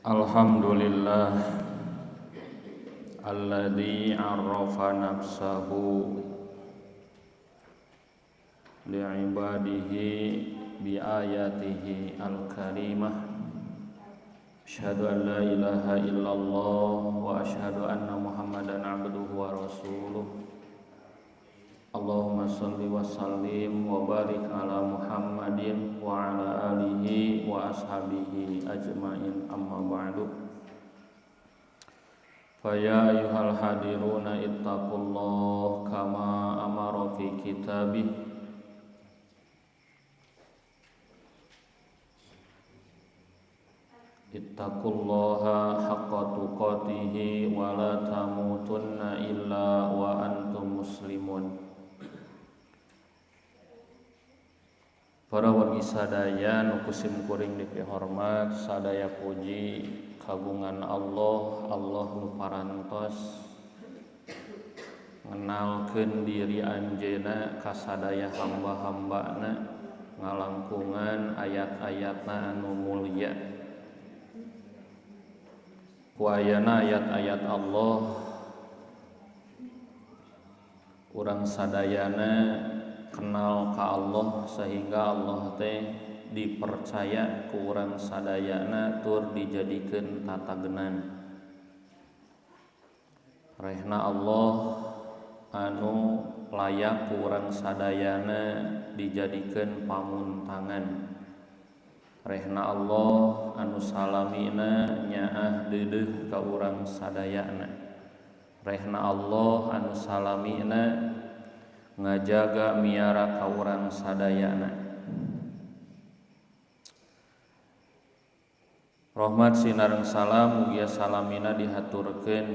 Alhamdulillah alladzi arrafa nafsahu li'ibadihi bi ayatihi al-karimah. Asyhadu an la ilaha illallah wa asyhadu anna Muhammadan abduhu wa rasuluh. Allahumma salli wa sallim wa barik ala Muhammadin wa ala alihi wa ashabihi ajmain, amma ba'du. Fa ya ayyuhal hadiruna ittaqullah kama amara fi kitabih. Ittaqullaha haqqa tuqatihi wa la tamutunna illa wa antum muslimun. Para wargi sadaya nu kusim kuring dipihormat, sadaya puji kagungan Allah, Allah nu parantos ngenalkeun diri anjeunna ka sadaya hamba-hambana ngalangkungan ayat-ayatna anu mulia. Ku ayana ayat-ayat Allah urang sadayana kenal ka Allah sehingga Allah teh dipercaya ku urang sadayana tur dijadikeun tatagenan. Rehna Allah anu layak ku urang sadayana dijadikeun pamuntangan. Rehna Allah anu salamina nyaah deudeuh ka urang sadayana. Rehna Allah anu salamina ngajaga miara ka urang sadayana. Rahmat sinareng salam mugia salamina dihaturkeun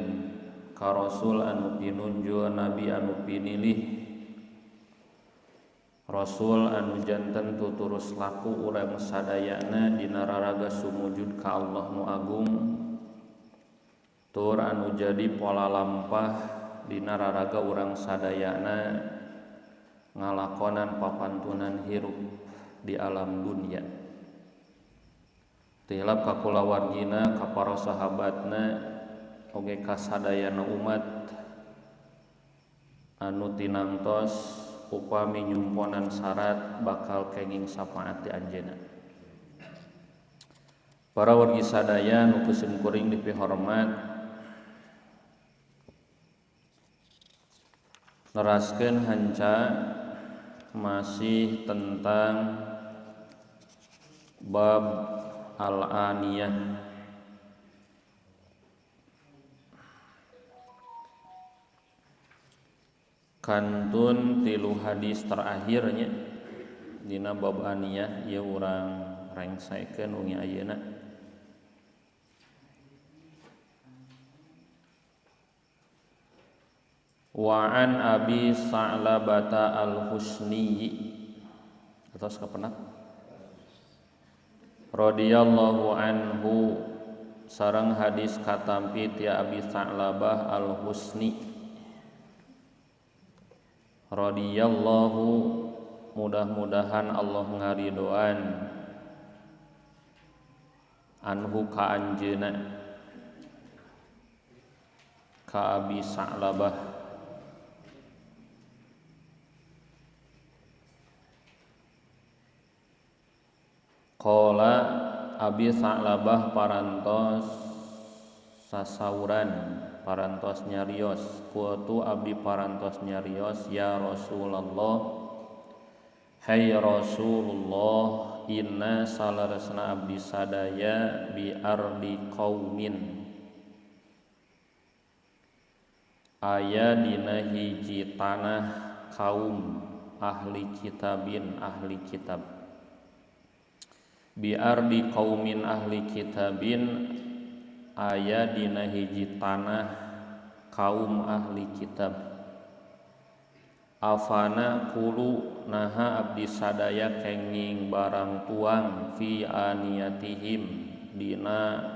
ka Rasul anu pinunjul, nabi anu pinilih, Rasul anu janten tuturus laku urang sadayana dina raraga sumujud ka Allah nu agung, tur anu jadi pola lampah dina raraga urang sadayana ngalakonan papantunan hirup di alam dunia. Tilap ka kulawargina, ka para sahabatna, oge ka sadayana umat anu tinangtos upami nyumponan syarat bakal kenging syafaat di anjeunna. Para wargi sadaya nu kusim kuring dipihormat, neraskeun hanca masih tentang bab al-aniyah. Kantun tilu hadis terakhirnya dina bab aniyah ieu urang rengsekeun wengi ayeuna. Wa an Abi Sa'labata al-Husni atas kapenak radhiyallahu anhu, sareng hadis katampi ti Abi Sa'labah al-Husni radhiyallahu, mudah-mudahan Allah ngaridoan anhu ka anjeunna ka Abi Sa'labah. Qala Abi Sa'labah parantos sasauran, parantos nyarios, qultu abdi parantos nyarios, ya Rasulullah, hai Rasulullah, inna salaresna abdi sadaya bi ardi qaumin, aya dina hiji tanah kaum ahli kitabin, ahli kitab. Bi ardi qaumin ahli kitabin, aya dina hiji tanah kaum ahli kitab. Afana kulu naha abdi sadaya kenging barang tuang fi aniyatihim dina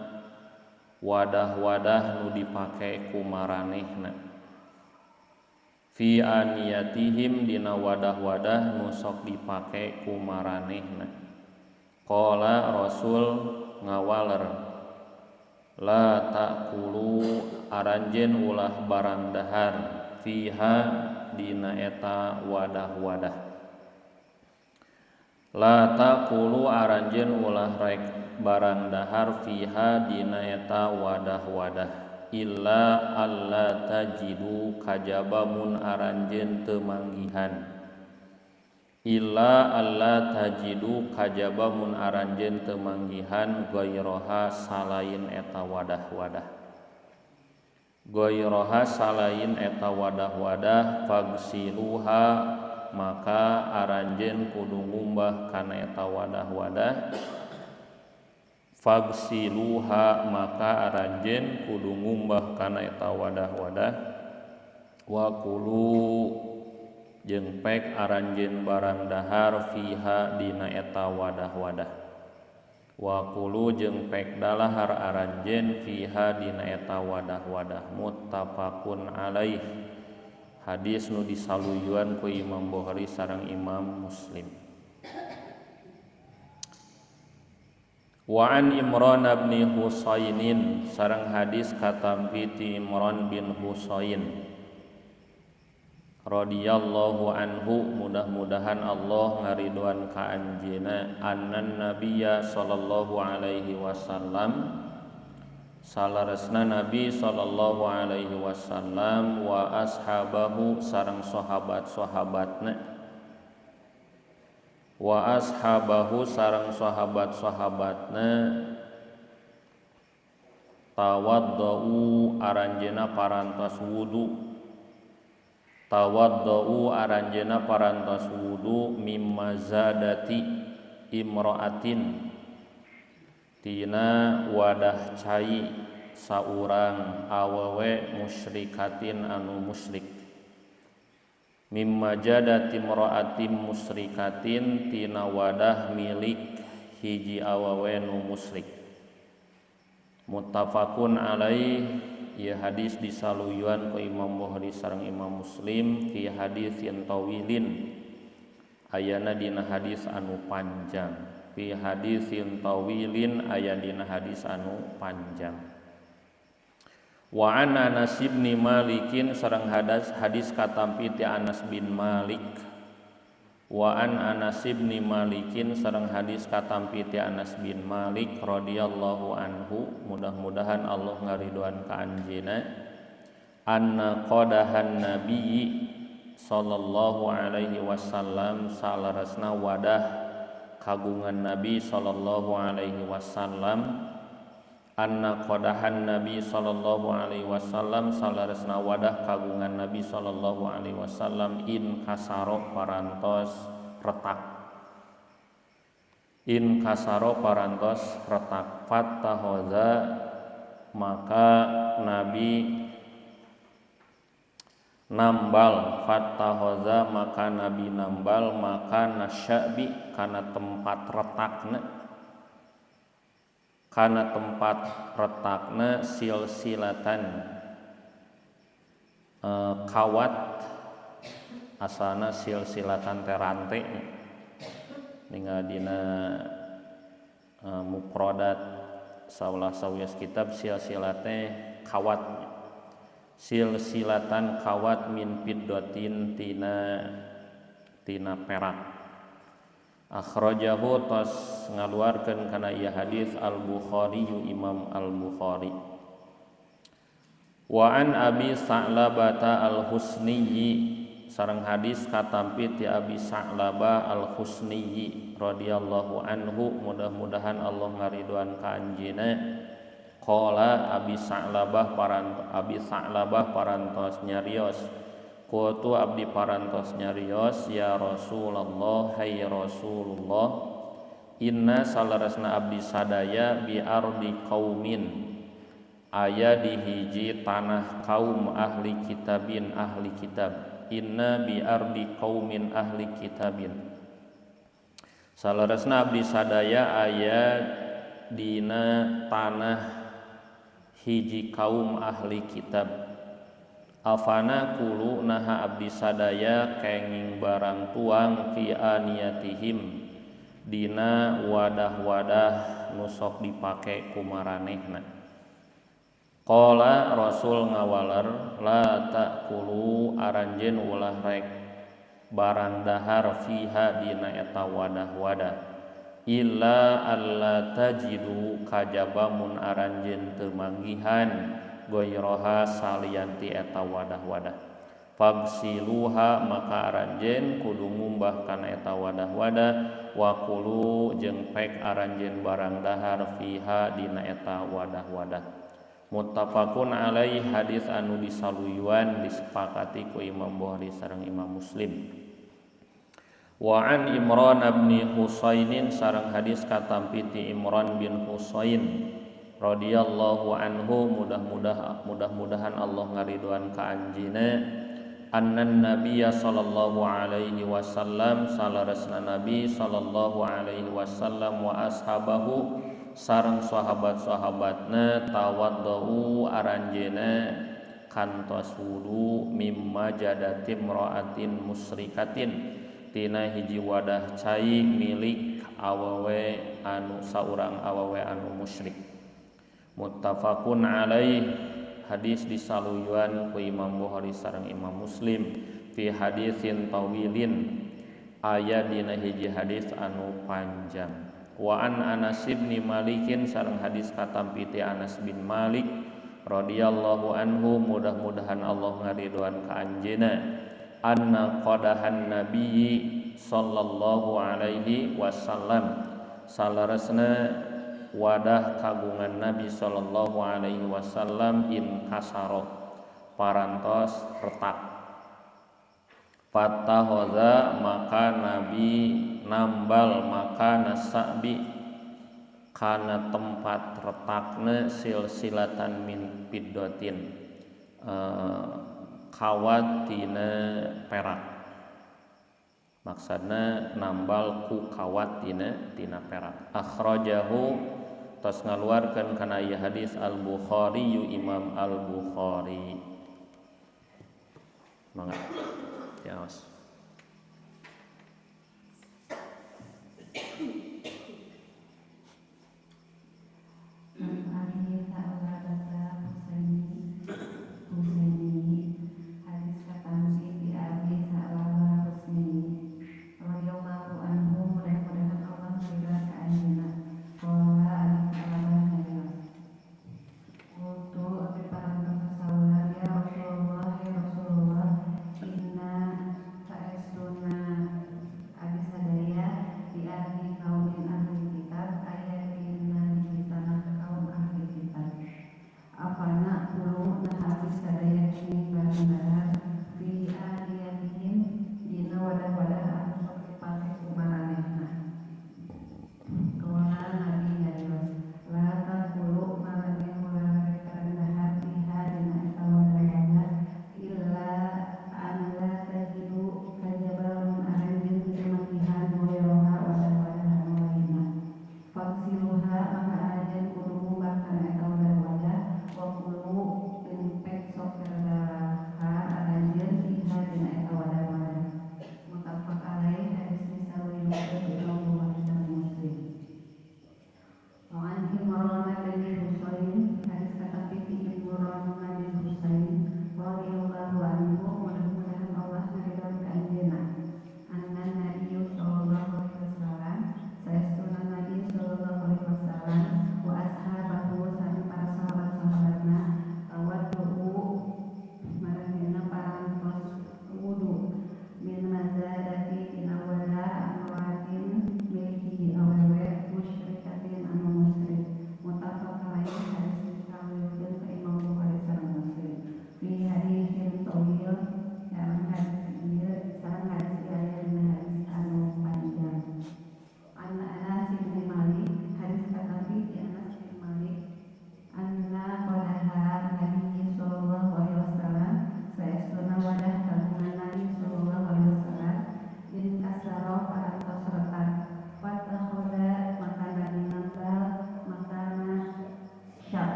wadah-wadah nu dipake ku maranehna. Fi aniyatihim dina wadah-wadah nu sok dipake ku maranehna. Qala Rasul ngawaler la ta'kulu aranjeun ulah barang dahar fiha dina eta wadah-wadah. La ta'kulu aranjeun ulah rek barang dahar fiha dina eta wadah-wadah illa alla tajidu kajaba mun aranjeun teu manggihan. Illa alla tajidu kajaba mun aranjeun teu manggihan ghairaha salain eta wadah-wadah. Ghairaha salain eta wadah-wadah fagsiluha maka aranjeun kudu ngumbah kana eta wadah-wadah. Fagsiluha maka aranjeun kudu ngumbah kana eta wadah-wadah. Wa kulu jeung pek aranjeun barang dahar fiha dina eta wadah-wadah. Wa kulu jeung pek dalahar aranjeun fiha dina eta wadah-wadah. Muttafaqun alaih. Hadis nu disaluyuan ku Imam Bukhari sareng Imam Muslim. Wa an Imran bin Husainin sareng hadis katampi ti Imran bin Husain radhiyallahu anhu, mudah-mudahan Allah ngariduan ka anjeunna, annan nabiyya sallallahu alaihi wasallam salaresna nabi sallallahu alaihi wasallam wa ashabahu sareng sahabat-sahabatna, wa ashabahu sareng sahabat-sahabatna tawaddau aranjeuna parantos wudu, tawaddau aranjeuna parantos wudu mimma zadati imra'atin tina wadah cai saurang awewe musyrikatin anu musyrik. Mimma jadati imra'atin musyrikatin tina wadah milik hiji awewe nu musyrik. Muttafaqun alaih. Ieu hadis disaluyuan ku Imam Bukhari sareng Imam Muslim fi hadisin tawilin, ayana dina hadis anu panjang. Fi hadisin tawilin aya dina hadis anu panjang. Wa an Anas bin Malikin sareng hadis katampi ti Anas bin Malik. Wa an Anas bin Malikin sareng hadis katampi ti Anas bin Malik radhiyallahu anhu, mudah-mudahan Allah ngariduan ka anjeunna, anna qadahan nabiyyi sallallahu alaihi wasallam salarasna wadah kagungan Nabi sallallahu alaihi wasallam, anna qadahan Nabi sallallahu alaihi wasallam salaresna wadah kagungan Nabi sallallahu alaihi wasallam in kasaro parantos retak, in kasaro parantos retak, fattahoza maka Nabi nambal, fattahoza maka Nabi nambal maka nasyabi kana tempat retakna, kana tempat retakna silsilatan kawat, asana silsilatan terante ninggal dina mufradat saulah sawias kitab silsilate kawat, silsilatan kawat min fiddatin tina perak. Akhrajahu tos ngaluarkeun kana ieu hadis Al-Bukhari Imam Al-Bukhari. Wa an Abi Sa'labata Al-Husniyyi sareng hadis katampi ti Abi Sa'labah Al-Husniyyi radhiyallahu anhu, mudah-mudahan Allah ngariduan ka anjeunna. Qala Abi Sa'labah parantos nyarios, qultu abdi parantos nyarios, ya Rasulullah, hai Rasulullah, inna salaresna abdi sadaya bi ardi qaumin aya di hiji tanah kaum ahli kitabin ahli kitab. Inna bi ardi qaumin ahli kitabin salaresna abdi sadaya aya dina tanah hiji kaum ahli kitab. Afana kulu naha abdi sadaya kenging barang tuang fi aniyatihim dina wadah-wadah nu sok dipake ku maranehna. Qala Rasul ngawaler la ta'kulu aranjeun ulah rek barang dahar fiha dina eta wadah-wadah illa alla tajidu kajaba mun aranjeun teu manggihan goyroha salianti eta wadah-wadah fagsiluha maka aranjeun kudu ngumbah kana eta wadah-wadah wa kulu jeung pek aranjeun barang dahar fiha dina eta wadah-wadah. Muttafaqun alaih hadis anu disaluyuan disepakati ku Imam Bukhari sareng Imam Muslim. Wa an Imran bin Husainin sareng hadis katampi ti Imran bin Husain radhiyallahu anhu mudah-mudahan Allah ngariduan ka anjeunna annan nabiyya sallallahu alaihi wasallam salaresna nabi sallallahu alaihi wasallam wa ashabahu sareng sahabat-sahabatna tawaddau aranjeuna kantos wudu mimma jadatim ra'atin musyrikatin tina hiji wadah cai milik awewe anu saurang awewe anu musyrik. Muttafaqun alaih hadis disaluyuan ku Imam Bukhari sareng Imam Muslim fi hadisin tawilin aya dina hiji hadis anu panjang. Wa an Anas bin Malikin sareng hadis katampi ti Anas bin Malik radhiyallahu anhu mudah-mudahan Allah ngariduan ka anjeunna anna qadahan nabiyyi sallallahu alaihi wasallam salaresna wadah kagungan Nabi sallallahu alaihi wasallam in kasaro parantos retak fatahoza maka Nabi nambal maka nasabi kana tempat retakna silsilatan min piddotin kawat tina perak maksudna nambal ku kawat tina perak. Akhrajahu tos ngaluarkeun kana ieu hadis Al-Bukhari Imam Al-Bukhari. Mangga. Ya, Mas. Inna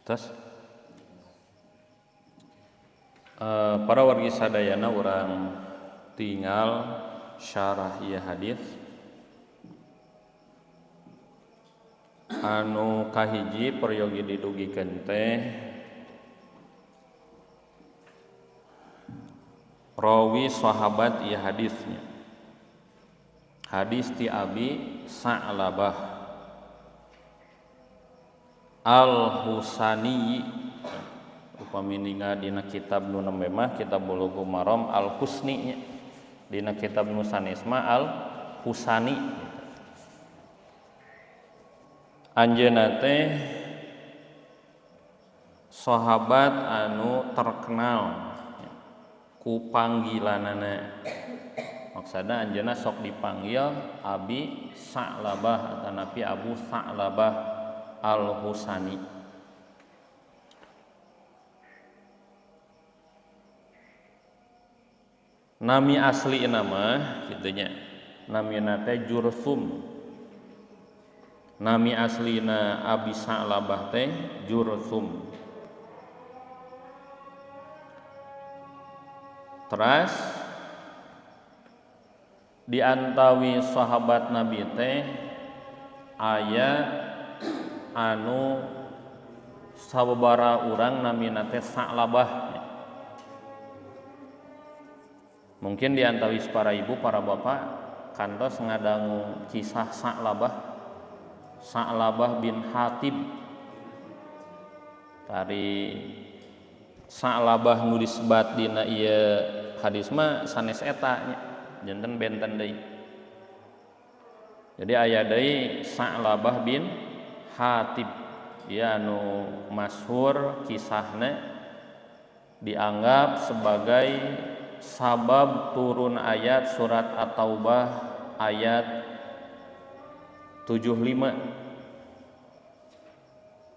Terus para wargi sadayana urang tinggal syarah ieu hadis anu kahiji peryogi didugikeun teh rawi sahabat ieu hadisnya. Hadis ti Abi Sa'labah Al-Husani, upami ningal dina kitab nu nembe mah kitab Bulughul Maram Al-Husni nya, dina kitab nu sanes mah Al-Husani. Anjeunna teh sahabat anu terkenal ku panggilanana. Maksudna anjeunna sok dipanggil Abi Sa'labah atanapi Abu Sa'labah Al-Husani. Nami asli nama kitu nya. Namina teh Jursum. Nami aslina Abi Sa'labah teh Jursum. Teras diantawi sahabat Nabi teh aya anu sababaraha urang namina teh Sa'labah. Mungkin diantawis para ibu, para bapak kantos ngadangu kisah Sa'labah, Sa'labah bin Hatib. Tari Sa'labah nu disebat dina ieu hadis mah sanes eta nya, janten benten deui. Jadi aya deui Sa'labah bin Hatib, ieu anu masyhur kisahna dianggap sebagai sabab turun ayat surat At-Taubah ayat 75.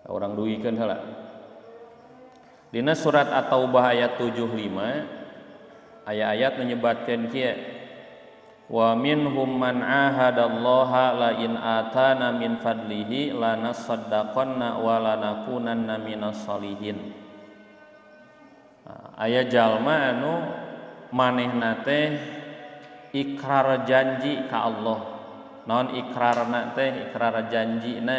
Orang duikeun heula. Dina surat At-Taubah ayat 75 aya ayat menyebatkeun kieu, wa minhum man ahadallaha la in atana min fadlihi lanasaddaqanna wa lanakunanna minas solihin. Aya jalma anu manehna teh ikrar janji ka Allah. Naon ikrarna teh? Ikrar janjina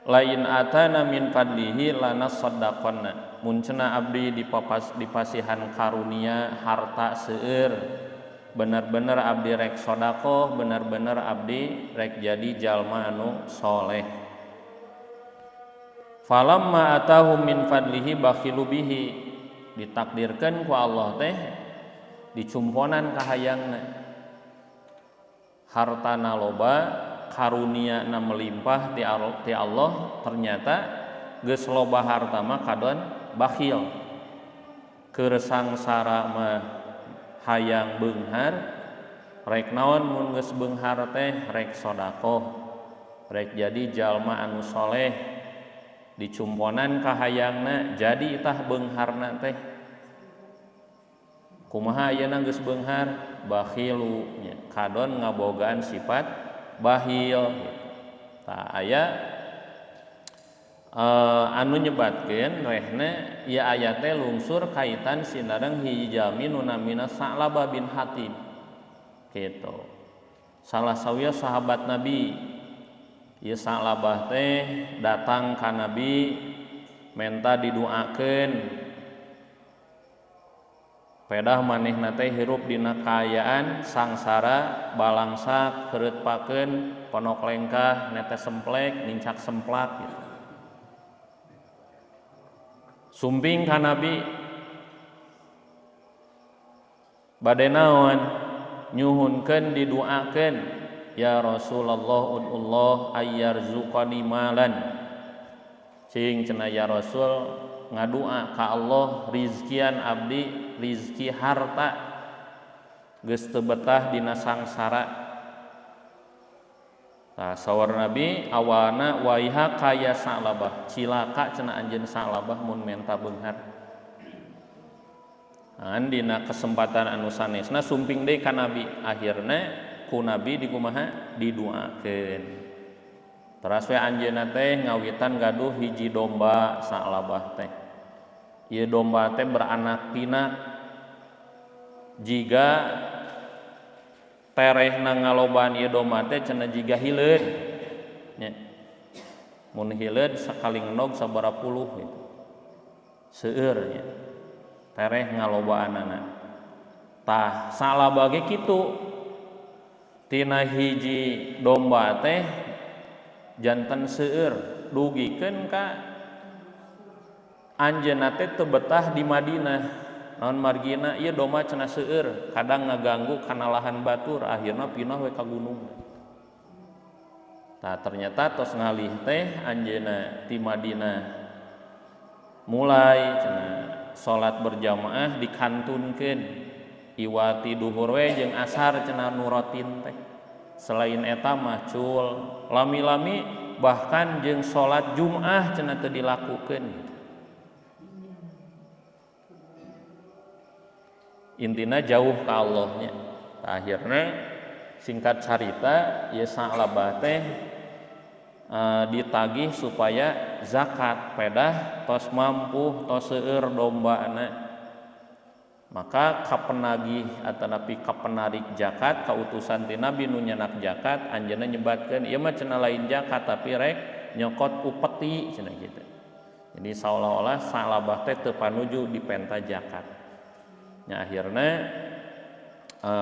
lain atana min fadlihi lanasaddaqanna. Mun cenah abdi dipasihan karunia harta seueur, bener-bener abdi rek sodakoh, bener-bener abdi rek jadi jalma anu soleh. Falamma atahum min fadlihi bakhilu bihi, ditakdirkan ku Allah teh dicumponan kahayangna, hartana loba, karuniana melimpah ti Allah, ternyata geus loba harta mah kadon bakhil, keur sangsara mah hayang beunghar, rek naon mun geus beunghar teh rek sodakoh, rek jadi jalma anu soleh, dicumponan kahayangna jadi tah beungharna teh. Kumaha ayeuna geus beunghar? Bakhilu nya, kadon ngabogaan sifat bakhil. Tah aya anu nyebatkeun rehna ieu ayat teh lungsur kaitan sinareng hiji jalmi nu namina Sa'labah bin Hatib. Kitu. Salah sawios sahabat Nabi. Ieu Sa'labah teh datang ka Nabi menta didoakeun. Pedah manehna teh hirup dina kaayaan sangsara, balangsak, heureut pakeun, ponok lengkah, netes semplek, nincak semplak gitu. Sumping ka Nabi bade naon? Nyuhunkeun diduakeun, ya Rasulullah udullah ayyarzuqani malan. Cing cenah ya Rasul ngadua ka Allah rizkian abdi, rizki harta, geus teu betah dina sangsara. Tah saur Nabi awana waiha kaya Sa'labah, cilaka cenah anjeun Sa'labah mun menta beunghar. An dina kesempatan anu sanesna sumping deui ka Nabi, akhirna ku Nabi dikumaha? Diduakeun. Teras we anjeunna teh ngawitan gaduh hiji domba Sa'labah teh. Ieu domba teh beranak pinak jiga terehna ngalobaan ieu domba teh cenah jiga hileud nya. Mun hileud sakali ngenog sabaraha puluh gitu. Seueur nya. Tereh ngalobaanana. Tah Sa'labah ge kitu. Tina hiji domba teh janten seueur dugikeun ka anjeunna teh teu betah di Madinah. Naon margina ieu domba cenah seueur kadang ngaganggu kana lahan batur akhirna pindah we ka gunung. Tah ternyata tos ngalih teh anjeunna ti Madinah mulai cenah salat berjamaah dikantunkeun iwati duhur we jeung asar cenah nurotin teh. Selain eta mah cul lami-lami bahkan jeung salat Jumat cenah teu dilakukeun. Intina jauh ka Allahnya. Akhirna singkat carita ieu Sa'labah teh ditagih supaya zakat pedah tos mampu tos seueur dombana. Maka kapenagih atanapi kapenarik zakat kautusan ti Nabi nu nyanak zakat anjeunna nyebatkeun ieu mah cenah lain zakat tapi rek nyokot upeti cenah kitu. Jadi saolah-olah Sa'labah teh teu panuju dipenta zakat. Nya akhirna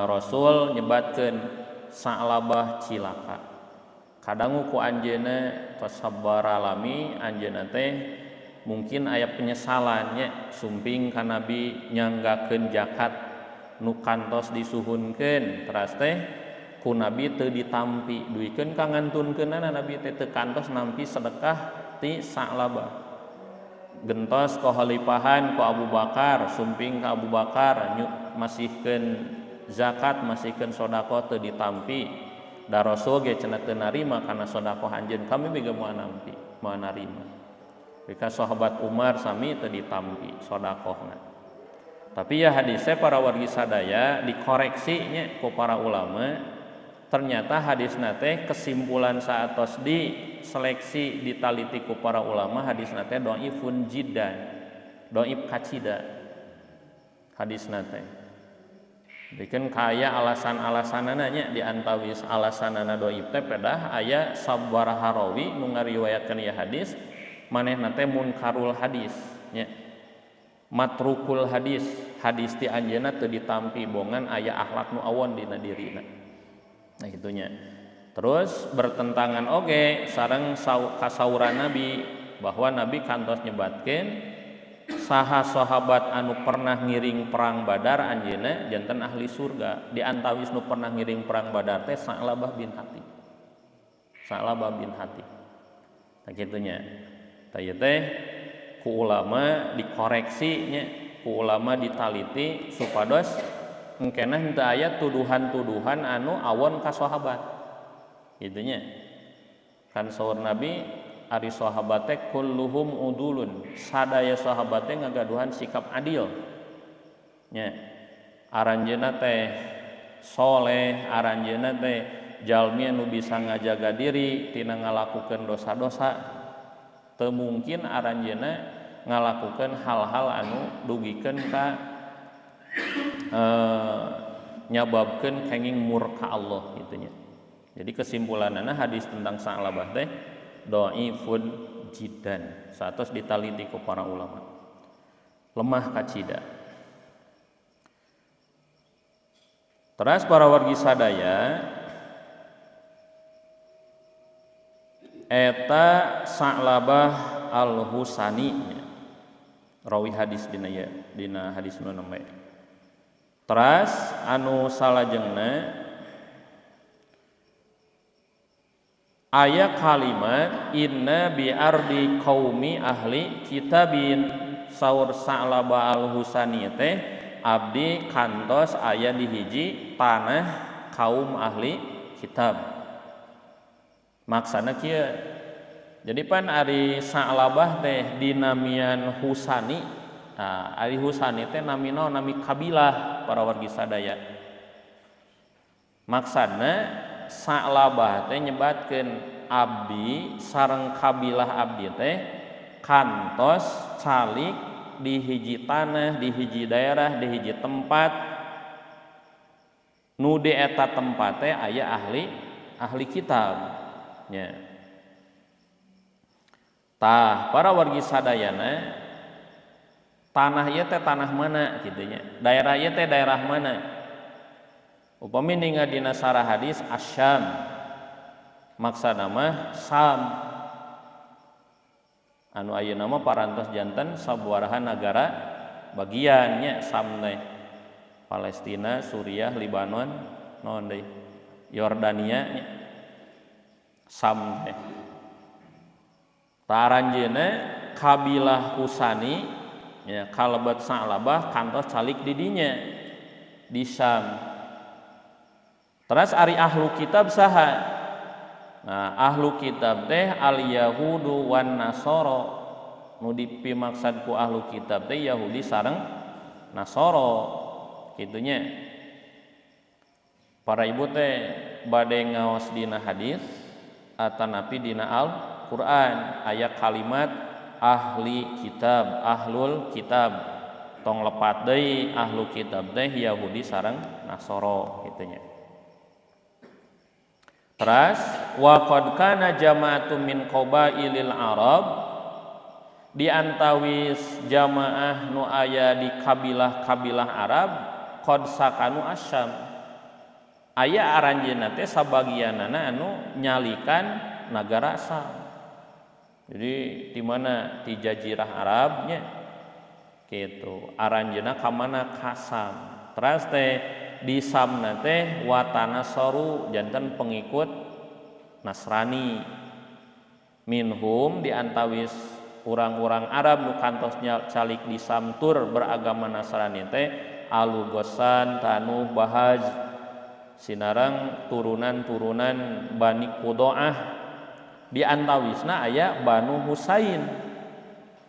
Rasul nyebatkeun Sa'labah cilaka. Kadangu ku anjeunna tos sabaraha lami anjeunna teh mungkin aya penyesalannya sumping ka Nabi nyanggakeun zakat nu kantos disuhunkeun teras teh ku Nabi teu ditampi duikeun ka ngantunkeunana Nabi teh teu kantos nampi sedekah ti Sa'labah. Gentos kohalipahan ku Abu Bakar sumping ka Abu Bakar masihkeun zakat masihkeun sedekah teu ditampi da Rasul ge cenah teu narima kana sedekah anjeun kami ge moal nampi moal narima. Jika sahabat Umar sami teu ditampi sedekahna. Tapi ya hadisnya para wargi sadaya dikoreksinya ku para ulama, ternyata hadisna teh kesimpulan saatos di seleksi ditaliti ku para ulama hadisna teh dhaifun jiddan, dhaif kacida hadisna teh. Bikin kaya alasan-alasanana nya di antawis alasanana dhaif teh pedah aya sabaraha rawi nu ngariwayatkeun ieu hadis manehna teh munkarul hadis nya, matrukul hadis, hadis ti anjeunna teu ditampi bongan aya akhlak nu awon dina dirina. Nah kitunya. Terus bertentangan oge sareng kasauran Nabi bahwa Nabi kantos nyebatkeun saha sahabat anu pernah ngiring perang Badar anjeunna janten ahli surga. Di antawis nu pernah ngiring perang Badar teh Sa'labah bin Hatib. Sa'labah bin Hatib. Nah kitunya. Tah ieu teh ku ulama dikoreksi nya, ku ulama ditaliti supados engkenah henteu aya tuduhan-tuduhan anu awon ka sahabat. Kitu nya. Kan saur Nabi ari sahabat teh kulluhum udulun, sadaya sahabat teh ngagaduhan sikap adil. Nya. Aranjeunna teh soleh, aranjeunna teh jalmi anu bisa ngajaga diri tina ngalakukeun dosa-dosa. Teu mungkin aranjeunna ngalakukeun hal-hal anu dugikeun ka nyababkeun kenging murka Allah kitu nya. Jadi kesimpulanana hadis tentang Sa'labah teh dhaifun jiddan, satos ditaliti ku para ulama. Lemah kacida. Teras para wargi sadaya eta Sa'labah Al-Husani rawi hadis dina ya, dina hadis nu nembe. Teras anu salajengna aya kalimat inna bi ardi qaumi ahli kitabin, saur Sa'labah Al-Husani teh abdi kantos aya di hiji tanah kaum ahli kitab. Maksana kieu. Jadi pan ari Sa'labah teh dinamian Husani. Nah, ari Husani teh namina nami kabilah para wargi sadaya. Maksana Sa'labah teh nyebatkeun Abdi sareng kabilah abdi teh kantos calik di hiji tanah, di hiji daerah, di hiji tempat nu di eta tempat teh aya ahli kitab nya. Tah para wargi sadayana, tanah ieu teh tanah mana kitu nya, daerah ieu teh daerah mana. Upami ningal dina sarah hadis Asyam, maksana mah Sam anu ayeuna mah parantos janten sabuarahan nagara bagian nya. Sam teh Palestina, Suriah, Libanon, naon deui, Yordania nya. Sam teh tah aranjeunna kabilah Husani nya kalebet Sa'labah kantos calik di dinya di Syam. Terus ari ahlu kitab saha? Nah, ahlu kitab teh al yahudu wan nasoro. Nu dipimaksad ku ahlu kitab teh Yahudi sareng Nasoro kitunya. Para ibu teh bade ngaos dina hadis atanapi dina Al-Qur'an aya kalimat ahli kitab, ahlul kitab. Tong lepat deui, ahlu kitab teh Yahudi sareng Nasoro kitunya. Teras wa qad kana jama'atun min qabailil Arab, di antawis jamaah nu aya di kabilah-kabilah Arab qad sakanu asyam, aya aranjeunna teh sabagianana anu nyalikan nagara Syam. Jadi di mana di jazirah Arabnya gitu, aranjeunna ka mana ka Syam. Teras teh di Samna teh watanasoru janten pengikut Nasrani. Minhum di antawis urang-urang Arab nu kantos calik di Samtur beragama Nasrani teh Alugosan, Tanu, Bahaj, sinarang turunan-turunan Bani Qudoah. Di antawisna aya Banu Husain.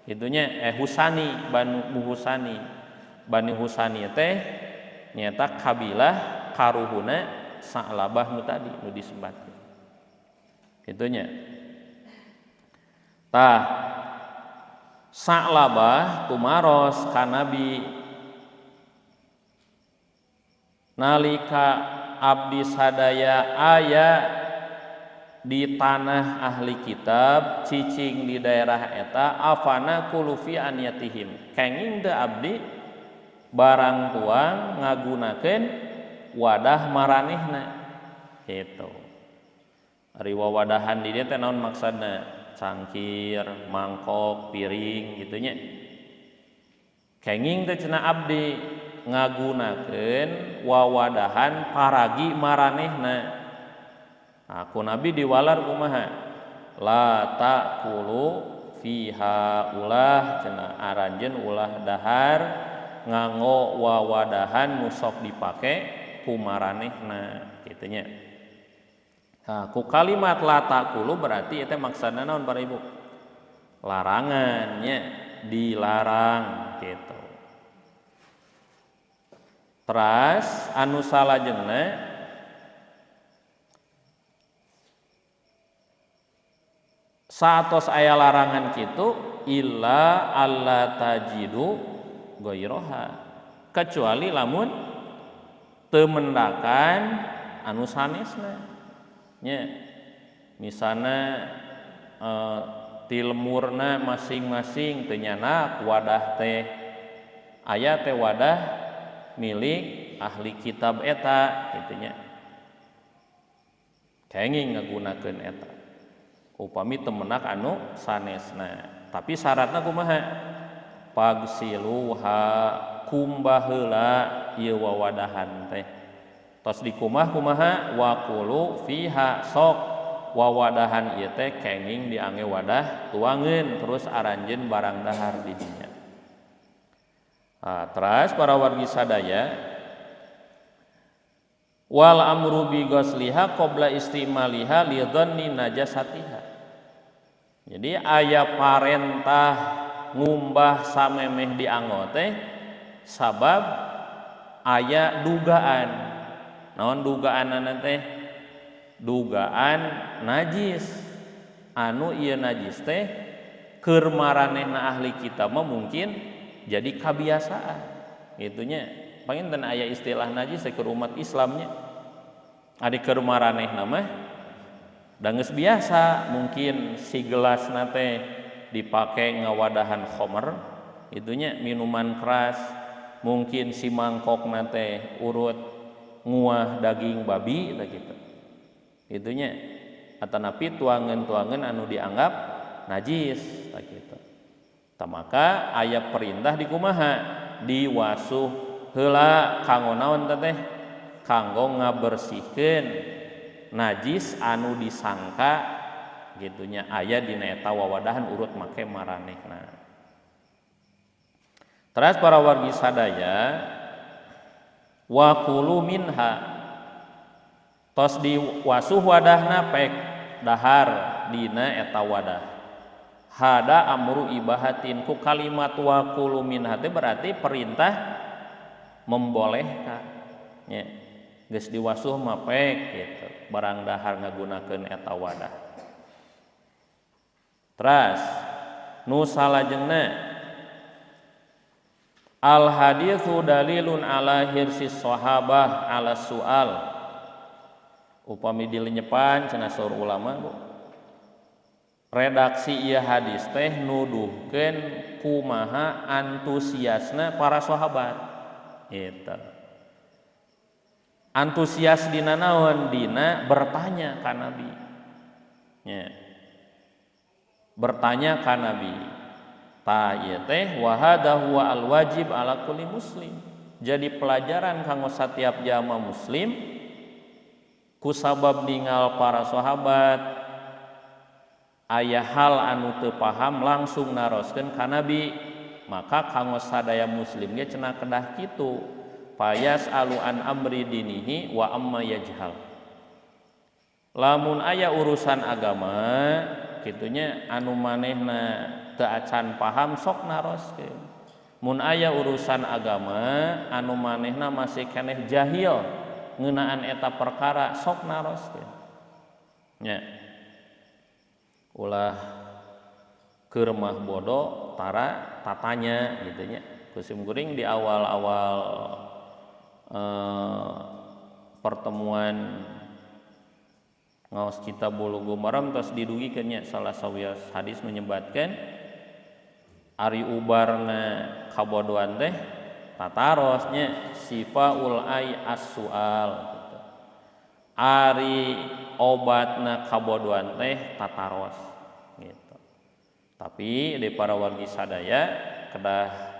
Itunya Husani, Banu Husani. Bani Husani teh nyata kabilah karuhuna Sa'labah nu tadi nu disebatkeun. Itunya. Tah Sa'labah tumaros ka Nabi nalika abdi sadaya aya di tanah ahli kitab cicing di daerah eta afana kulufi aniyatihim, kenging teu abdi barang tuang ngagunakeun wadah maranehna gitu. Ari wawadahan di dieu teh naon maksudna? Cangkir, mangkok, piring gitu nya. Kenging teh cenah abdi ngagunakeun wawadahan paragi maranehna. Nah, ku Nabi diwalar kumaha? La ta'kulu fiha, ulah cenah aranjeun ulah dahar nganggo wawadahan nu sok dipake ku maranehna kitu nya. Nah, ku kalimat la ta'kulu berarti eta maksudna naon para ibu? Larangannya, dilarang gitu. Teras anu salajengna saatos aya larangan kitu illa alla tajidu gairoha, kecuali lamun teu mendakan anu sanesna nya. Misalna tilmurna masing-masing teu nyanak wadah teh aya teh wadah milik ahli kitab eta kitu nya, kenging ngagunakeun eta upami teu menak anu sanesna. Tapi syaratna kumaha? Pagsiluha, kumbah heula ieu wawadahan teh. Tos dikumah kumaha? Waqulu fiha, sok wawadahan ieu teh kenging diangge wadah tuangeun terus aranjeun barang dahar di dinya. Nah, teras para wargi sadaya wal amru bi ghusliha qabla istimaliha li dhanni najasatiha. Jadi aya parentah ngumbah samemeh dianggo teh sabab aya dugaan. Naon dugaanana teh? Dugaan najis. Anu ieu najis teh keur maranehna ahli kitab mah mungkin jadi kabiasaan gitu nya. Panginten aya istilah najis teh keur umat Islamnya. Ari keur maranehna mah da geus biasa, mungkin si gelasna teh dipake ngawadahan khomer gitu nya, minuman keras, mungkin si mangkokna teh urut nguah daging babi tah kitu. Gitu nya. Atanapi tuangan-tuangan anu dianggap najis tah kitu. Tah maka aya perintah di kumaha? Diwasuh heula kanggo naon teh? Kanggo ngabersihkeun najis anu disangka gitu nya aya dina eta wawadahan urut make maranehna. Teras para wargi sadaya, wa kulu minha, tos diwasuh wadahna pek dahar dina eta wadah. Hada amru ibahatin, ku kalimat wa kulu minha teh berarti perintah membolehkan nya. Geus diwasuh mah pek gitu, barang dahar ngagunakeun eta wadah. Teras nu salajengna, al haditsu dalilun ala hirsis sahabah ala sual. Upami dilenyepan cenah saur ulama, Bu, redaksi ieu hadis teh nuduhkeun kumaha antusiasna para sahabat gitu. Antusias dina naon? Dina bertanya ka Nabi nya. Bertanya ka Nabi. Ta ieu teh wa hadza huwa al wajib ala kulli muslim. Jadi pelajaran kanggo satiap jalma muslim kusabab ningal para sahabat aya hal anu teu paham langsung naroskeun ka Nabi, maka kanggo sadaya muslim ge cenah kedah kitu. Fayas alu an amri dinihi wa amma yajhal. Lamun aya urusan agama kitunya anu manehna teu acan paham sok naroskeun. Mun aya urusan agama anu manehna masih keneh jahil ngeunaan eta perkara sok naroskeun. Nya. Ulah keur mah bodoh tara tatanya gitu nya. Kusim kuring di awal-awal pertemuan ngaos kitab Bulughul Maram tos didugikeun nya salah sawios hadis menyebatkeun ari ubarna kabodohan teh tataros nya sifaul ai as-sual gitu. Ari obatna kabodohan teh tataros gitu. Tapi di para wargi sadaya kedah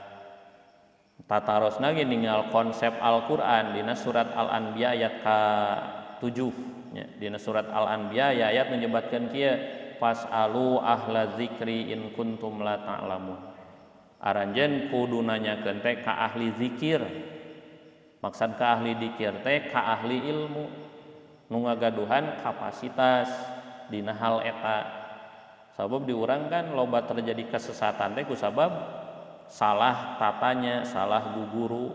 tatarosna ge ninggal konsep Al-Qur'an dina surat Al-Anbiya ayat ka-7 nya. Dina surat Al-Anbiya ayat menyebatkeun kieu, fas'alu ahla zikri in kuntum la ta'lamun. Aranjeun kudu nanyakeun teh ka ahli zikir. Maksud ka ahli zikir teh ka ahli ilmu nu ngagaduhan kapasitas dina hal eta. Sabab di urang kan loba terjadi kesesatan teh kusabab salah tatanya, salah guguru.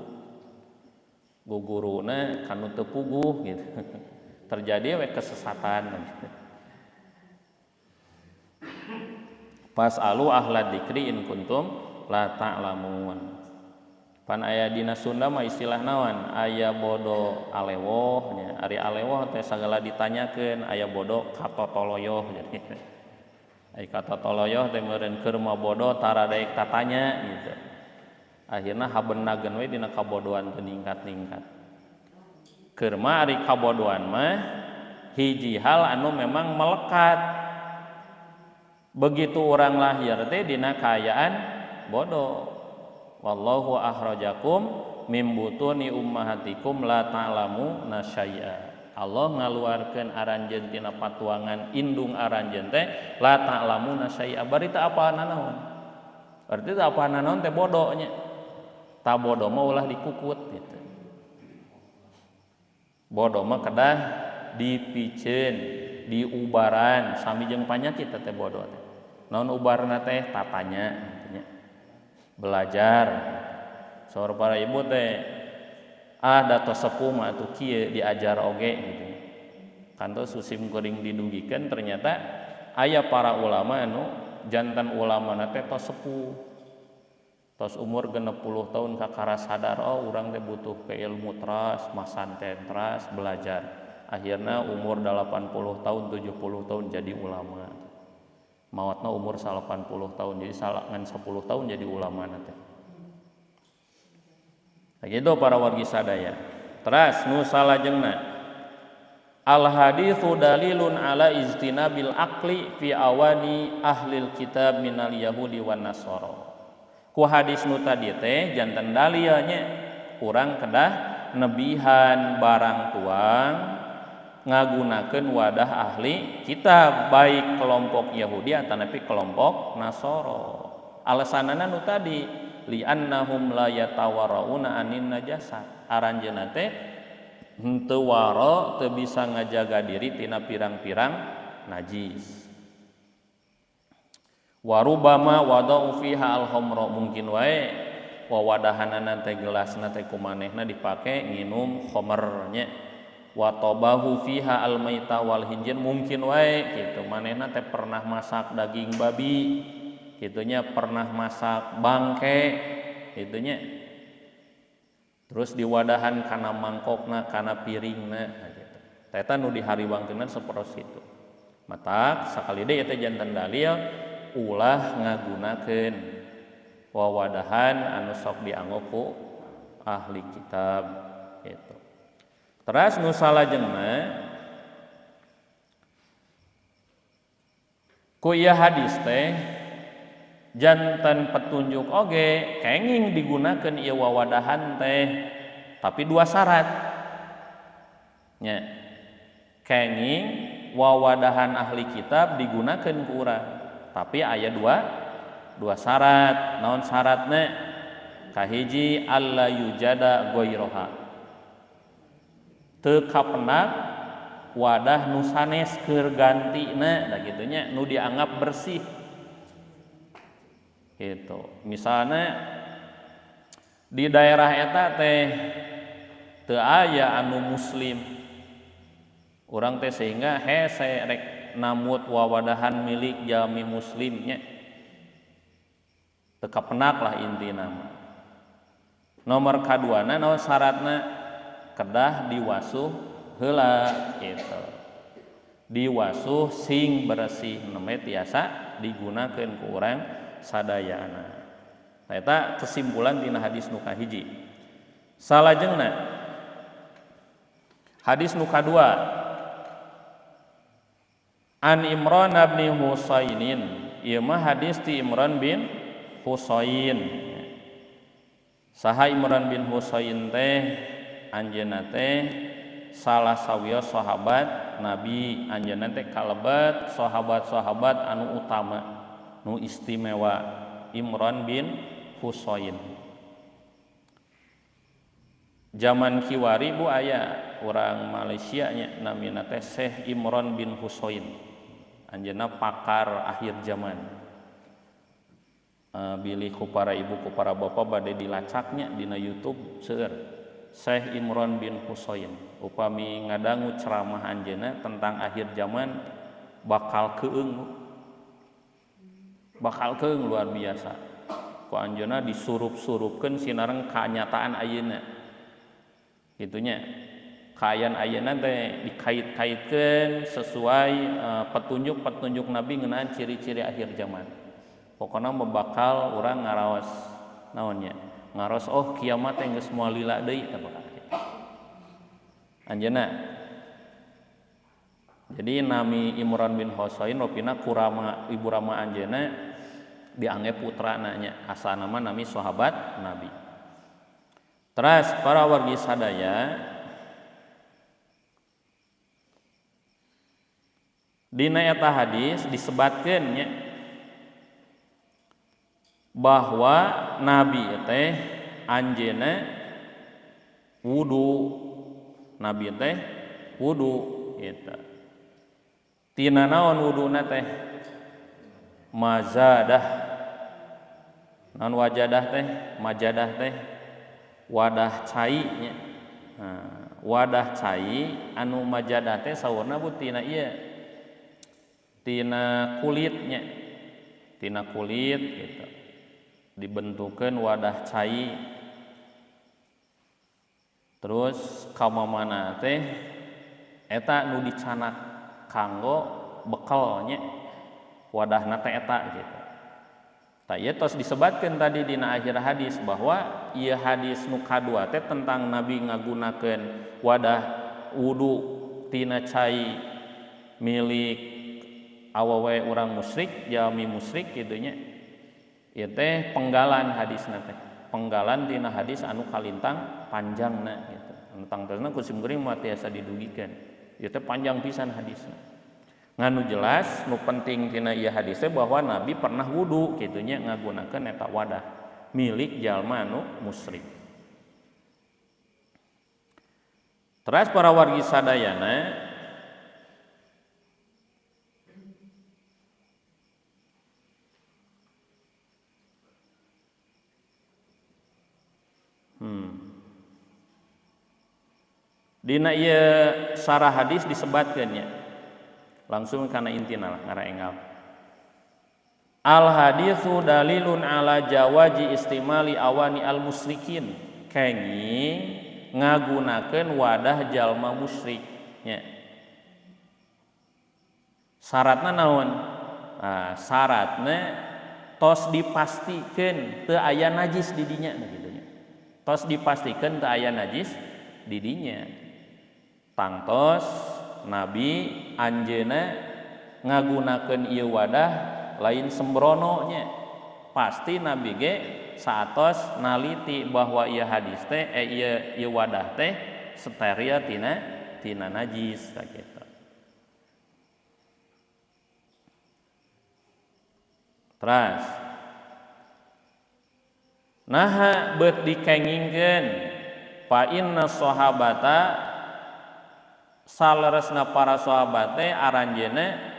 Guguruna kanu teu puguh gitu. Terjadi we kesesatan. Fas'alu ahla dzikri in kuntum la ta'lamun. Pan aya dina Sunda mah istilah naon? Aya bodo alewoh nya. Ari alewoh teh sagala ditanyakeun, aya bodo katotoloyoh jadi. Ai katotoloyoh teh meureun keur mah bodo tara daek tatanya gitu. Akhirna habenageun we dina kabodohan teu ningkat-ningkat. Keur mah ari kabodohan mah hiji hal anu memang melekat. Begitu orang lahir teh dina kaayaan bodoh. Wallahu akhrajakum mim butuni ummahatikum la ta'lamu nasyai'a. Allah ngaluarkeun aranjeun tina patuangan indung aranjeun teh la ta'lamu nasyai'a. Bari teu apaan naon? Berarti teu apaan naon teh bodoh nya. Ta bodoh mah ulah dikukut gitu. Bodoh mah kedah dipiceun, diubaran sami jeung panyakit teh bodoh teh. Naon ubarna teh tatanya gitu nya. Belajar. Saur para ibu teh da tos sepuh mah atuh kieu diajar oge gitu. Kantos susim kuring didugikeun ternyata Aya para ulama anu jantan ulama teh tos sepuh, tos umur 60 tahun kakara sadar, oh urang teh butuh ke ilmu teras, masanten teras, belajar. Akhirnya umur 80 tahun, 70 tahun jadi ulama. Maotna umur 80 tahun, jadi ngan 10 tahun jadi ulama teh. Nah, gitu para wargi sadaya. Teras nu salajengna, al haditsu dalilun ala ijtinabil aqli fi awani ahlil kitab minal yahudi wan nasara. Ku hadis nu tadi teh janten dalilnya urang kedah nebihan barang tuang ngagunakeun wadah ahli kitab, baik kelompok Yahudi atanapi kelompok Nasara. Alasanana nu tadi, li'annahum la yatawarrauna anin najasa. Aranjeunna teh henteu waro, teu bisa ngajaga diri tina pirang-pirang najis. Warubama wada'u fiha al-khamra, mungkin wae wawadahanana teh gelasna teh kumanehna dipake nginum khamrnya. Wa tabahu fiha al-maita wal hinjir, mungkin wae kitu manehna teh pernah masak daging babi kitunya, pernah masak bangke kitunya, terus diwadahan kana mangkokna, kana piringna, nah, gitu. Eta nu dihariwangkeunna sapertos kitu. Matak sakali deui eta janten dalil ulah ngagunakeun wawadahan anu sok dianggo ku ahli kitab gitu. Teras nu salajengna ku ieu hadis teh janten petunjuk oge kenging digunakeun ieu wawadahan teh, tapi dua syarat nya. Kenging wawadahan ahli kitab digunakeun ku urang, tapi aya dua syarat. Naon syaratna? Kahiji, alla yujada ghairoha, teu kapenak wadah nu sanes keur gantina, da kitu nya, nu dianggap bersih gitu. Misalnya di daerah eta teh teu aya anu muslim, urang teh sehingga hese rek namut wawadahan milik jalmi muslimnya, teu kapenak lah intina mah. Nomor kaduana naon syaratna? Kedah diwasuh heula gitu, diwasuh sing bersih nembe tiasa digunakeun ku urang sadayana. Nah, eta kesimpulan tina hadis nu kahiji. Salajengna hadis nu kadua, an Imran bin Husainin, ieu mah hadis ti Imran bin Husain. Saha Imran bin Husain teh? Anjeunna teh salah sawios sahabat Nabi. Anjeunna teh kalebet sahabat-sahabat anu utama, nu istimewa, Imran bin Husain. Zaman kiwari bu aya urang Malaysia nya, namina teh Syekh Imran bin Husain. Anjeunna pakar akhir zaman. Bilih ku para ibu ku para bapa bade dilacaknya dina YouTube seueur Syekh Imran bin Husain. Upami ngadangu ceramah anjeunna tentang akhir zaman bakal keung, bakal keung luar biasa. Ku anjeunna disurup-surupkeun sinareng kanyataan ayeuna. Gitunya. Kaayaan ayeuna teh dikait-kaitkeun sesuai petunjuk-petunjuk Nabi ngeunaan ciri-ciri akhir zaman. Pokona mah bakal urang ngaraos naonnya? Ngaros oh kiamat teh geus moal lila deui tah bakal. Anjeunna. Jadi nami Imran bin Husain rupina kurama ibu rama anjeunna diangge putrana nya, asalna mah nami sahabat Nabi. Teras para wargi sadaya, dina eta hadis disebatkeun nya bahwa Nabi teh anjeunna wudu, Nabi teh wudu eta. Tina naon wuduna teh? Mazadah. Naon wajadah teh? Majadah teh wadah cai nya. Nah, wadah cai anu majadah teh saurna bu tina ieu. tina kulitnya, tina kulit gitu dibentukeun wadah cai. Terus kamamana teh eta nu dicanak kanggo bekelnya wadahna teh eta gitu. Tah ieu tos disebatkeun tadi dina akhir hadis bahwa ieu hadis nu kadua teh tentang Nabi ngagunakeun wadah wudu tina cai milik awewe urang musyrik, jalmi musyrik kitu nya. Ieu teh penggalan hadisna teh, penggalan tina hadis anu kalintang panjangna gitu. Anu tangtosna ku simkuring mah tiasa didugikeun. Ieu teh panjang pisan hadisna. Nganu jelas nu penting tina ieu hadis teh bahwa Nabi pernah wudu kitu nya ngagunakeun eta wadah milik jalma anu musyrik. Teras para wargi sadayana, dina ieu sarah hadis disebatkeun nya. Langsung kana intina lah ngara enggal. Al haditsu dalilun ala jawaji istimali awani al musyrikin. Kenging ngagunakeun wadah jalma musyrik nya. Syaratna naon? Nah, syaratna tos dipastikeun teu aya najis di dinya kitu nya. Tos dipastikeun teu aya najis di dinya. Tangtos Nabi anjeunna ngagunakeun ieu wadah lain sembrono nya. Pasti Nabi ge saatos naliti bahwa ieu hadis teh ieu wadah teh steril tina najis sakitu. Teras naha beut dikengingkeun fa inna sahabata saleresna para sahabat teh aranjeuna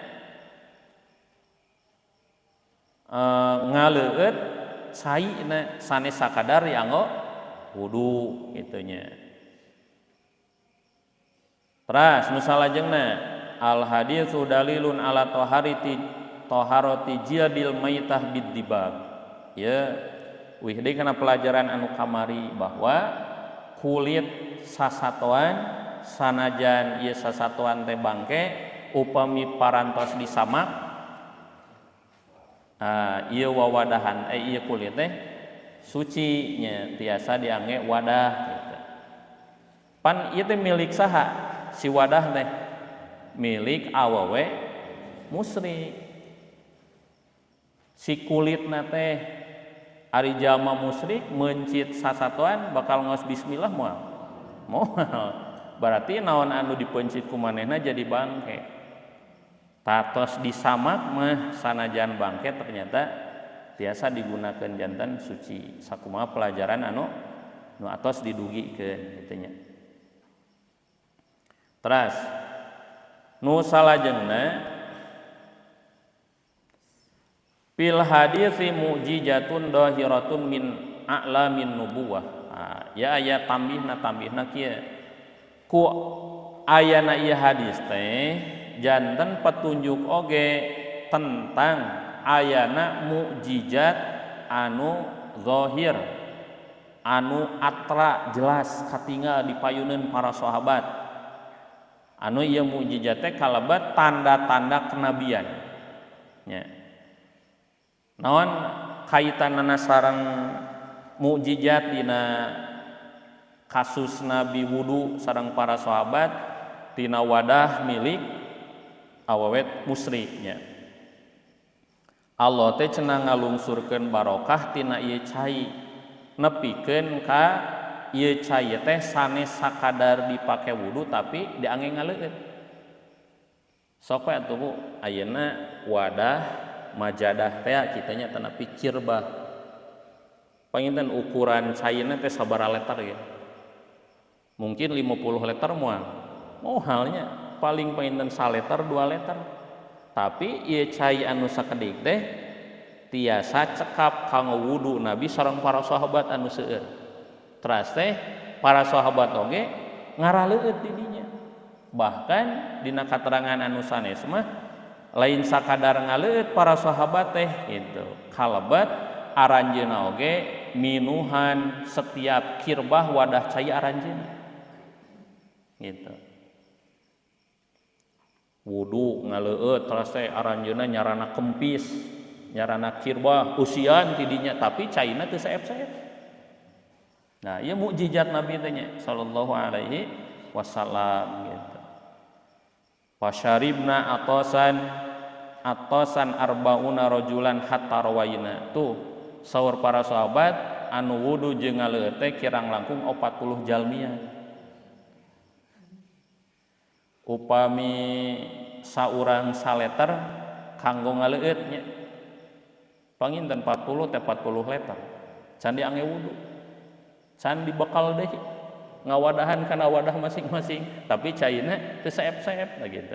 ngaleueut caina sanes sakadar dianggo wudu kitu nya. Teras nu salajengna al haditsu dalilun ala taharati jildil maitah biddibab. Ya wih deui kana pelajaran anu kamari bahwa kulit sasatoan sanajan ieu sasatoan teh bangke upami parantos disamak, ieu wawadahan ieu kulit teh suci nya tiasa diangge wadah gitu. Pan ieu teh milik saha si wadah teh? Milik awewe musyrik. Si kulitna teh ari jalma musyrik meuncit sasatoan bakal ngaos bismillah moal. Moal. Berarti naon anu dipeuncit ku manehna jadi bangke. Tatos disamak mah sanajan bangke ternyata tiasa digunakeun jantan suci. Sakumaha pelajaran anu nu atos didugikeun kitu nya. Teras nu salajengna fil hadisi mu'jizatun dahiratun min a'lamin nubuwah. Nah, ya aya tambihna kieu. Ku ayana ieu hadis teh janten petunjuk oge tentang ayana mukjizat anu zahir anu atra jelas katingal di payuneun para sahabat. Anu ieu mukjizat teh kalebat tanda-tanda kenabian nya. Naon kaitanana sareng mukjizat dina kasus Nabi wudu sareng para sahabat tina wadah milik awewet musyriknya. Allah teh cenah ngalungsurkeun barokah tina ieu cai nepikeun ka ieu cai teh sanes sakadar dipake wudu tapi diangge ngaleueut. Sok we atuh Bu, ayeuna wadah majadah teh kitanya tanapi cirbah. Panginten ukuran caina teh sabaraha liter ya? Mungkin 50 liter moal. Moalnya paling panginten saliter 2 liter. Tapi ieu cai anu sakedik teh tiasa cekap kanggo wudu Nabi sareng para sahabat anu seueur. Teras teh para sahabat oge ngaraleueut di dinya. Bahkan dina katerangan anu sanes mah Lain sakadar ngaleueut para sahabat teh gitu. Kalebet aranjeunna oge minuhan setiap kirbah wadah cai aranjeunna. Gitu. Wudu ngaleueut teras teh aranjeunna nyarana kempis, nyarana kirbah usian tidinya tapi caina teu seep-seep. Nah, ieu mukjizat Nabi teh nya sallallahu alaihi wasallam gitu. Fasyaribna atasan atasan arbauna rajulan hatta rawaina. Tuh saur para sahabat anu wudu jeung ngaleueut teh kirang langkung 40 jalmian. Upami saurang saleter kanggo ngaleueut nya. Panginten 40 teh 40 liter. Can diangge wudu. Can dibekal deui. Ngawadahan kana wadah masing-masing, tapi caina teu seep-seep nah gitu.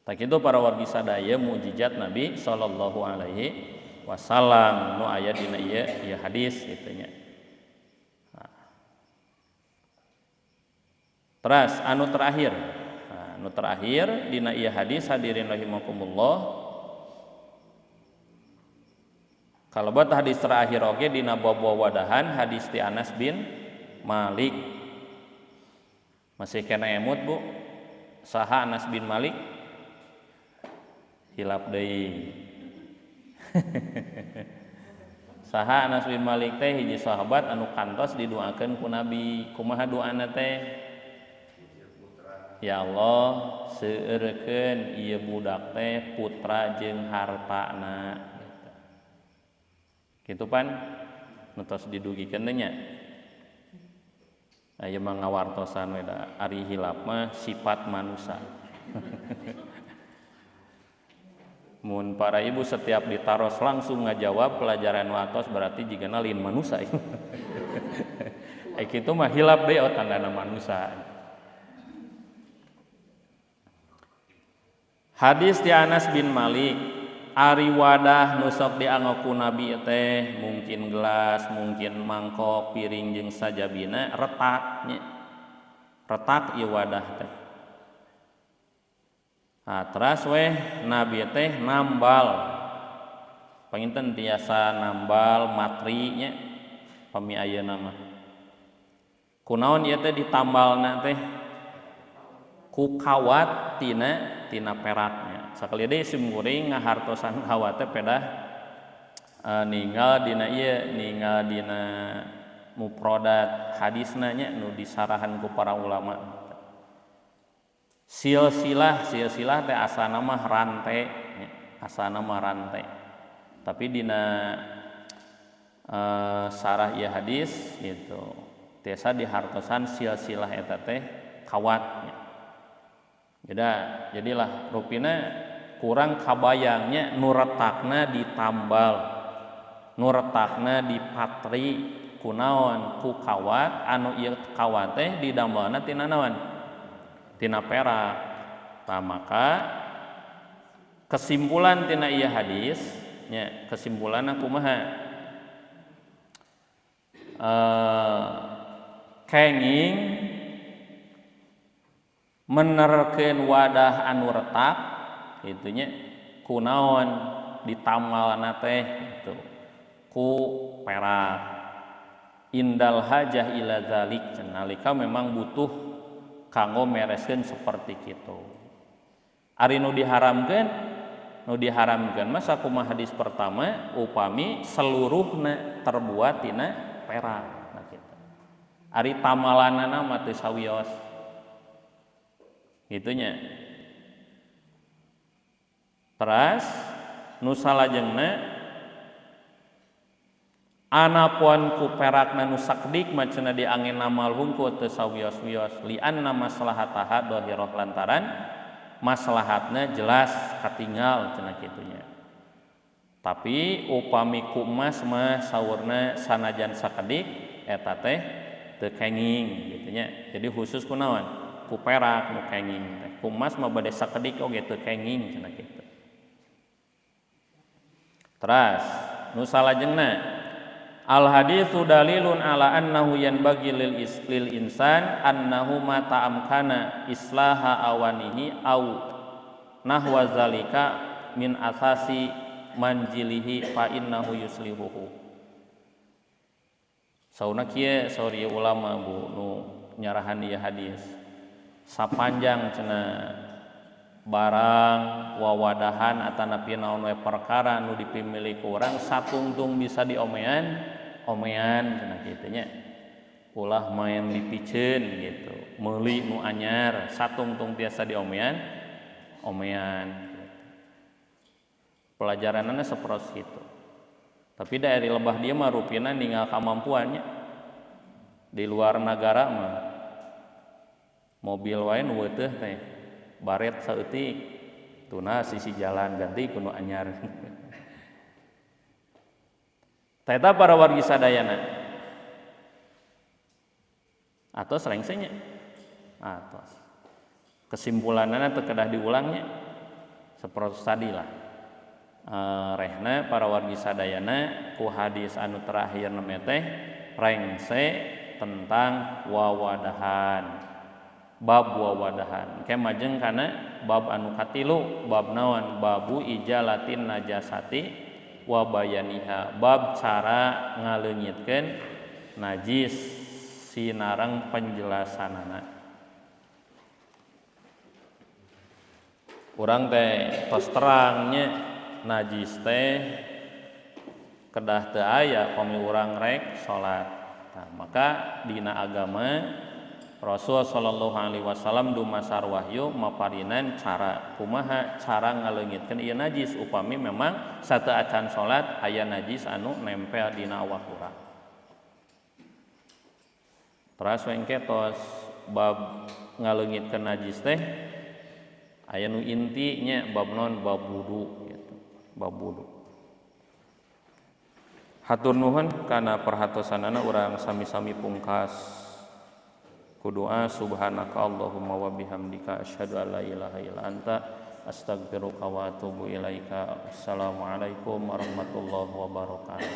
Tak kitu para wargi sadaya mukjizat Nabi sallallahu alaihi wasallam nu aya dina ieu hadis kitu nya. Nah. Teras anu terakhir. Nah, anu terakhir dina ieu hadis hadirin rahimakumullah. Kalebat hadis terakhir oge dina bab wadahan hadis ti Anas bin Malik. Masih kena emut Bu? Saha Anas bin Malik? Hilap deui. Saha Anas bin Malik teh hiji sahabat anu kantos didoakeun ku Nabi. Kumaha doana teh? Ya Allah, seueurekeun ieu budak teh putra jeung hartana. Kitu pan nu tos didugikeun teh nya. Aya mah ngawartosan we da ari hilap mah sifat manusia. Mun para ibu setiap ditaros langsung ngajawab pelajaran watos berarti jigana lain manusia. Kitu mah hilap deui oh tandana manusia. Hadis ti Anas bin Malik, ari wadah nu sok dianggo ku Nabi teh mungkin gelas, mungkin mangkok, piring jeung sajabina retak nya. Retak ieu wadah teh. Nah, teras weh Nabi teh nambal. Panginten tiasa nambal matri nya pami ayeuna mah. Kunaon ieu teh ditambalna teh? Ku kawat tina peraknya. Sakali deui sim kuring ngahartosan kawat teh pedah ninggal dina ieu, ninggal dina mufradat hadisna nya nu disarahan ku para ulama. Silsilah, silsilah teh asana mah rante, nya, asana mah rante. Tapi dina sarah ieu hadis gitu. Tiasa dihartosan silsilah eta teh kawat nya. Jadilah rupina kurang kabayangnya nu retakna ditambal, nu retakna dipatri kunaon ku kawat anu ieu kawat teh didambalna tina naon? Tina perak. Tah maka kesimpulan tina ieu hadis nya, kesimpulanna kumaha? Kenging menerkeun wadah anu retak kitu nya kunaon ditamalna teh gitu ku perak. Indal hajah ila zalik, nalika memang butuh kanggo mereskeun seperti kitu. Ari nu diharamkeun, nu diharamkeun mah sakumaha hadis pertama upami seluruhna terbuat tina perak. Nah kitu. Ari tamalanana mah teu sawios. Gitunya. Teras nu salajengna anapun ku perakna nu sakedik mah cenah diangge namal hungkul teu sawios-wios li'anna maslahataha dhahirah lantaran maslahatna jelas katinggal cenah kitunya. Tapi upami ku emas mah saurna sanajan sakedik eta teh teu kenging gitu nya. Jadi khusus kunaon? Ku perak nu kenging teh. Ku emas mah bade sakedik oge teu kenging cenah kitu. Teras nu salajengna Al haditsu dalilun ala annahu yanbaghi lil insan annahu ma ta'amkana islaha awanihi au nahwa zalika min asasi manjilihi fa innahu yuslihuhu. Sauna kieu saur ieu ulama bu nu nyarahan ieu hadis. Sapanjang cenah barang wawadahan atanapi naon we perkara nu dipimilik urang satungtung bisa diomean omean cenah kitu nya. Ulah main dipiceun gitu, meuli nu anyar satungtung tiasa diomean omean gitu. Pelajaranana saperos kitu. Tapi dari lebah dia mah rupina ninggal kamampuannya. Di luar nagara mah mobil wae nu weuteeh teh baret saeutik tuna sisi jalan ganti ku nu anyar. Eta para wargi sadayana atos rengsenya atos kesimpulanana teu kedah diulangnya sapertos tadi lah. Rehna para wargi sadayana ku hadis anu terakhir neme teh rengse tentang wawadahan, bab wawadahan. Ke majeng kana bab anu katilu, bab naon? Babu ijalatin najasati wa bayaniha, bab cara ngaleungitkeun najis sinareng penjelasanana. Urang teh tos terangnya najis teh kedah teu aya pami urang rek salat. Nah, maka dina agama Rasul sallallahu alaihi wasallam dumasar wahyu maparinan cara kumaha cara ngaleungitkeun ieu najis upami memang sateu acan salat aya najis anu nempel dina awak urang. Teras we engke tos bab ngaleungitkeun najis teh aya nu intinya bab non bab wudu gitu, bab wudu. Hatur nuhun kana perhatosanana urang sami-sami pungkas ku doa subhanaka Allahumma wa bihamdika asyhadu an la ilaha illa anta astaghfiruka wa atubu ilaika. Assalamualaikum warahmatullahi wabarakatuh.